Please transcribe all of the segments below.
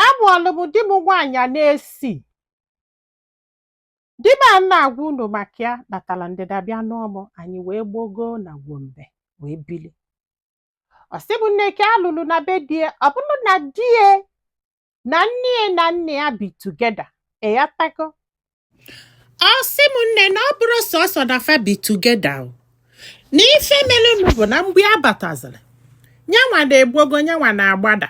Amụọlụ m di m nwaanyị na-esi di m a na-agwa unu maka ya natara ndịda bịa nụọ m. Anyị wee gbogo na Gombe wee bili. Ọ sị m, nne, ke alụlụ na be die, ọ bụrụ na die na nne ya na nne ya bi together, ịghọtago? Ọ sị m, nne, na ọ bụrụ sọsọ na fa bi together o, na ife merenụ bụ na mgbe a bataziri, nyanwa na-egbogo, nyanwa na-agbada,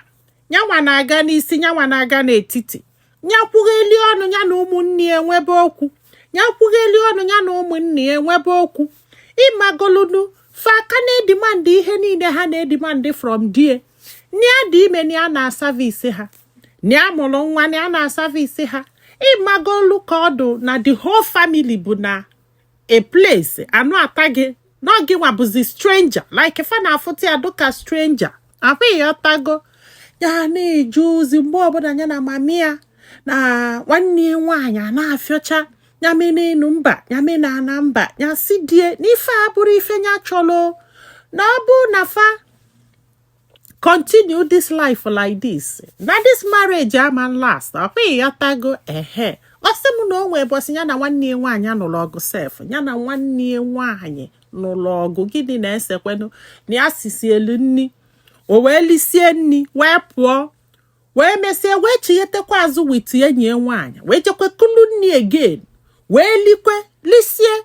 nyanwa na-aga n'isi, nyanwa na-aga n'etiti, nyakwugheli ọnụ ya na ụmụnne ya enwebe okwu, nyakwugheli ọnụ ya na ụmụnne ya enwebe okwu. Ịmagolunu fa aka na-edemand ihe niile ha na-edemand from die na ya dị ime, na ya na-aservice ha, na ya mụrụ nwa, na ya na-aservice ha. Ịmagolu ka ọdụ na the whole family bụ na a place anụ ata gị na ọ gị nwa bụzi stranger, like fa na-afụta ya dịka stranger ahụ, ịghọtago? Ya na-eje ozi mgbe ọbụla ya na mami ya na nwanne ya nwaanyị a na-afịọcha ya mee n'elu mba, ya mee na ana mba. Ya si die n'ife a bụrụ ife ya chọrọ, na ọ bụ na fa continue this life like this, na this marriage ama last, ọkwa ịghọtago? Ehe, ọ sị m na o nwee bọsị ya na nwanne ya nwaanyị nụrụ ọgụ sef. Ya na nwanne ya nwaanyị nụrụ ọgụ, gịnị na-esekwenụ? Na ya sisi elu nni, o wee lisie nni wee pụọ, wee mesie wee chighetekwa azụ with enyi ya nwaanyị, wee jekwe kulu nni again, wee likwe lisie,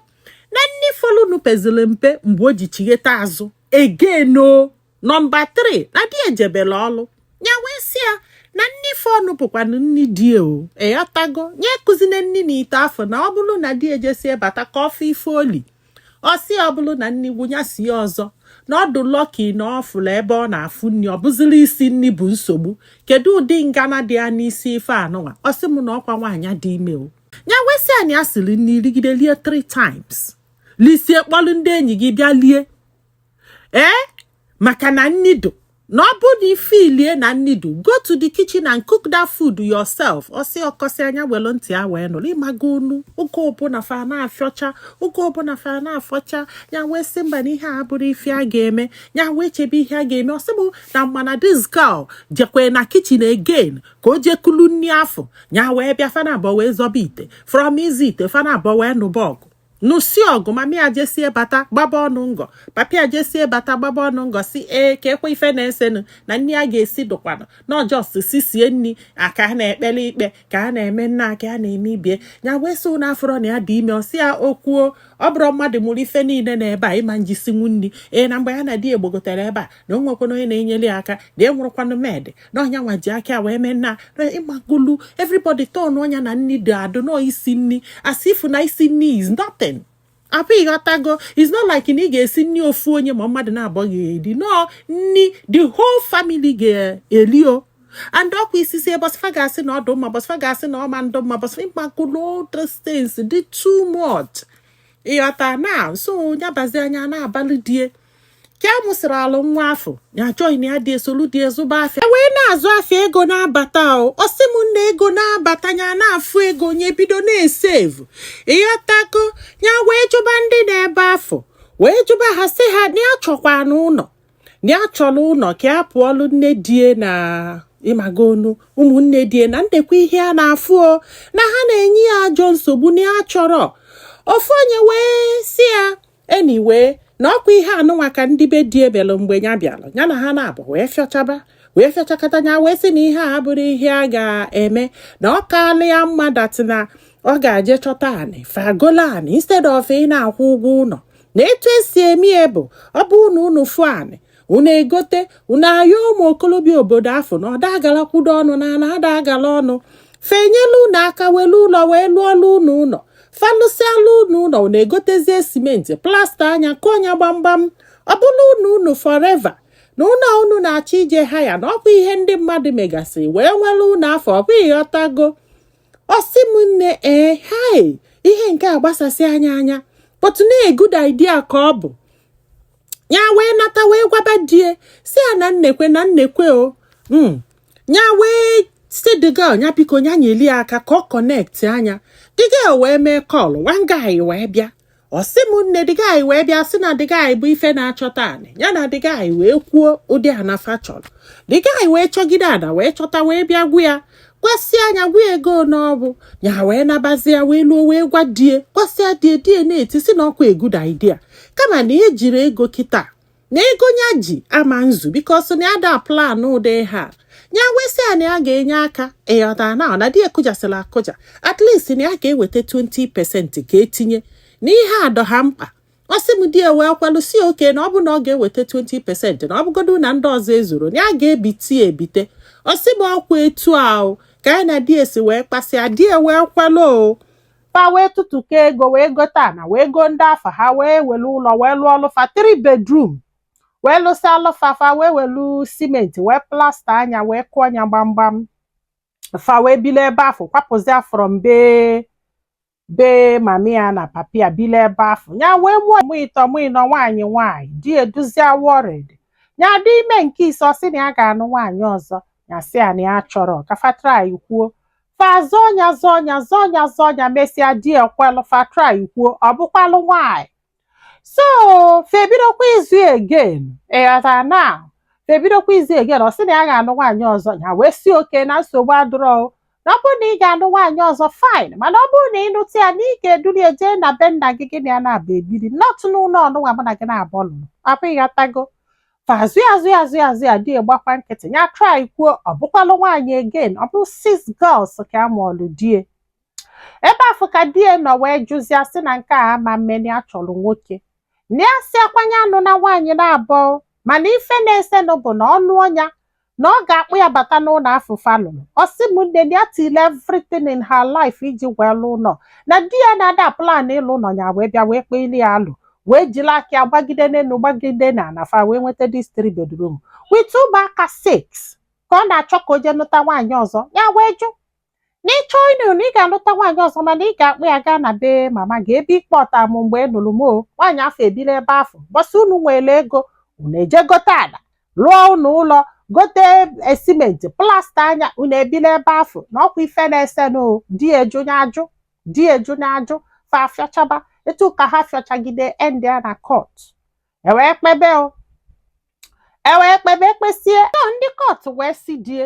na nni folunu peziri mpe mgbe o ji chighete azụ again o. Number 3, na di ejebela ọlụ, ya wee sị ya na nni fọnụ bụkwanụ nni die o, ịghọtago? Nye kụzine nni na ite afọ, na ọ bụrụ na di ejesie bata ka ọfụ ife oli. Ọ sị ọ bụrụ na nni gwụ, ya sie ọzọ, na ọ dụ lucky na ọ fụrụ ebe ọ na-afụ nri, ọ bụziri isi nri bụ nsogbu. Kedu ụdị ngana dị ya n'isi ife anụnwa? Ọ sị m na ọkwa nwaanyị dị ime o. Ya wesị ya na ya siri nri rigide lie three times, lisie, kpọlụ ndị enyi gị bịa lie, ee, maka na nni dụ, na ọ bụ na ife ilie na nni dụ, go to the kitchen and cook that food yourself. Ọ sị ọkọsị anya welu ntị ya wee nụrụ. Ịmaga onu oge ọbụla fa na-afịọcha, oge ọbụla fa na-afọcha. Ya wee sị mba, na ihe a bụrụ ife a ga-eme. Ya wee chebe ihe a ga-eme. Ọ sị bụ na mana this girl jekwe na kitchen again ka o jee kulu nni afọ. Ya wee bịa, fana abụọ wee zọba ite. From izi ite, fana abụọ wee nụba ọgụ, nụsi ọgụ. Mami ya jesie bata, gbaba ọnụ ngọ. Papi ya jesie bata, gbaba ọnụ ngọ, si ee, ka ekwe ife na-esenụ, na nni a ga-esi dụkwanụ na ọjọs si sie nni aka a na-ekpele ikpe ka a na-eme nna ka a na-eme ibie. Ya wee sị ụnụ afọrọ na ya dị ime. Ọ sị ya okwuo, ọ bụrụ mmadụ mụrụ ife niile na ebe a ịma njisinwu nni. Ee, na mgbe ya na di egbogotere ebe a, na o nwekwana onye na-enyere ya aka, na enwụrụkwanụ med, na ọnya nwa ji aka wee mee nna ịgbagolu. Everybody turn ọnya na nni dị adụ nọ isi nni, as if na isi nni is nothing. Apụ, ịghọtago? It's not like na ị ga-esi nni ofu onye ma mmadụ na-abụghị eri no nni, the whole family ga-eri o. And ọkwa isisi bọsfa ga-asị na ọ dị mma, bọsfa ga-asị na ọ ma ndụ mma, bọsfa. Ịgbagolo, all those things dị too much, ịghọta? Na so nyabazi anya na-abalị die ka a mụsịrị alụ nwa afọ, ya join ya dị esolu dị ezụba afịa, wee na-azụ afịa, ego na-abata o. Ọ sị m nna, ego na-abata, ya na-afụ ego, nye bido na-esave, ịghọtago? Ya wee jụba ndị na-ebe afọ, wee jụba ha, sị ha na ya chọkwa n'ụlọ, na ya chọrọ ụlọ ka ya pụọlụ nne die na ịmagonu ụmụnne die na ndekwa ihe a na-afụ o, na ha na-enye ya ajọ nsogbu, na ya chọrọ. Ofu onye wee si ya anyway, na ọkwa ihe anụnwa ka ndị be di ebelụ mgbe ya bịara, ya na ha na-abụ wee fịọchaba, wee fịọchakọta. Ya wee sị na ihe a abụrụ ihe a ga-eme, na ọ kaala ya mma that na ọ ga-aje chọta anị fagolo anị instead of ị na-akwụ ụgwọ ụlọ. Na etu esi eme ya bụ, ọ bụ na unu fụ anị, unu egote, unu ayọ ụmụ okolobịa obodo afọ na ọda agala kwudo ọnụ na ana ada agala ọnụ, fenyelu unu aka, welu ụlọ wee lụọlụ unu ụlọ, falụsịala unu ụlọ, unu egotezie simenti, plaster anya, kụọ gbamgbam, ọ bụla unu unu forever, na ụlọ unu na-achọ ije ha ya na ọkwa ihe ndị mmadụ megasị wee nwere unu afọ. Ọ bụ ịghọtago? Ọsị m, nne, ee, hai, ihe nke a gbasasị anya anya, but na a good idea ka ọ bụ. Ya wee nata, wee gwaba die, si ya na nnekwe na nnekwe o ya wee si the girl ya biko, ya nyeli ya aka ka ọ connect anya. The girl wee mee call, one guy wee bịa. Ọ sị m, nne, the guy wee bịa, sị na the guy bụ ife na-achọta anị. Ya na the guy wee kwuo ụdị anafa chọrọ. The guy wee chọgide ada, wee chọta, wee bịa gwa ya, gwasịa anya, gwa ya ego n'ọbụ ya, wee nabazie, wee luo, wee gwa die, gwasịa die. Die na-eti si na ọkwa a good idea, kama na ejiri ego kịta, na ego ya ji ama nzu, because na ya da plan ụdị ha ya. Wee sị ya na ya ga-enye aka, ịghọta na na di ekụjasịla akụja, at least na ya ga-eweta 20% ka etinye n'ihe adọ ha mkpa. Ọ sị m, di ya wee kwalụ si oke na ọ bụ na ọ ga-eweta 20%, na ọ bụgodu na ndị ọzọ ezuru, na ya ga-ebite ya ebite. Ọ sị m, ọkwa etu ahụ ka ya na di esi wee kpasịa. Di ya wee kwalụ o, fa wee tụtụkọ ego, wee gote ana, wee goo ndị afa ha, wee were ụlọ wee lụọ ọlụfa 3 bedroom, wee lụsịa alụfa fa, wee welu simenti wee plaster anya, wee kụọ anya gbamgbam. Fa wee bili ebe afọ, kwapụzia from be mami ya na papi ya, bili ebe afọ ya, wee mụọ mụ ịtọ, mụ ịnọ nwaanyị nwaanyị. Di eduzia worried ya dị ime nke ise. Ọ sị na ya ga-anụ nwaanyị ọzọ. Ya sị ya na ya chọrọ ka fa try kwuo. Fa zọọ ya, zọọ ya, zọọ ya, zọọ ya, mesịa di ekwelụ fa try kwuo, ọ bụkwalụ nwaanyị. So fa ebidokwa izu again, ịghọtara na fa ebidokwa izu again. Ọ sị na ya ga-anụ nwaanyị ọzọ. Ya wee si oke na nsogbu adịrọ o, na ọ bụrụ na ị ga-anụ nwaanyị ọzọ, fine, mana ọ bụrụ na ị nụta ya, na ị ga-eduru ya jee na be nna gị, gị na ya na-aba ebiri, not n'ụlọ ọnụnwa mụ na gị na-abụ lụrụ apụ, ịghọtago? Fa azụ ya, azụ ya, azụ ya, azụ ya, di gbakwa nkịtị. Ya try kwuo, ọ bụkwalụ nwaanyị again. Ọ bụ six girls ka a mụọlụ die. Ebe afọ ka die nọ wee jụzịa, sị na nke a ama mmeni, a chọrọ nwoke, na ya si akwanye anụ na nwaanyị na-abụọ, mana ife na-esenụ bụ na ọnụ ọnya na ọ ga-akpụ ya bata n'ụlọ afụfa lụrụ. Ọ sị m nne, na ya tile everything in her life iji wee lụ ụlọ, na di ya na-ada plan ịlụ ụlọ ya, wee bịa wee kpeeli ya alụ, wee jiri aka ya gbagide n'elu, gbagide na ana, fa wee nweta this three bedroom with ụmụaka six, ka ọ na-achọ ka o jee nụta nwaanyị ọzọ. Ya wee jụ na ịchọ ịnụ na ị ga-alụta nwaanyị ọzọ, mana ị ga-akpụ ya gaa na be mama gị, ebe ikpe ọta mụ mgbe ị nụrụ m o nwaanyị afọ ebili ebe afọ bọsị. Unu nwere ego, unu eje gote ala, lụọ unu ụlọ, gote simenti, plaster anya, unu ebili ebe afọ. Na ọkwa ife na-esenụ, di eju ajụ, di eju na ajụ. Fa afịọchaba etu ka ha fịọchagide, end ya na court. Ewee kpebe o, ewee kpebe, ekpesie ndị court wee si die.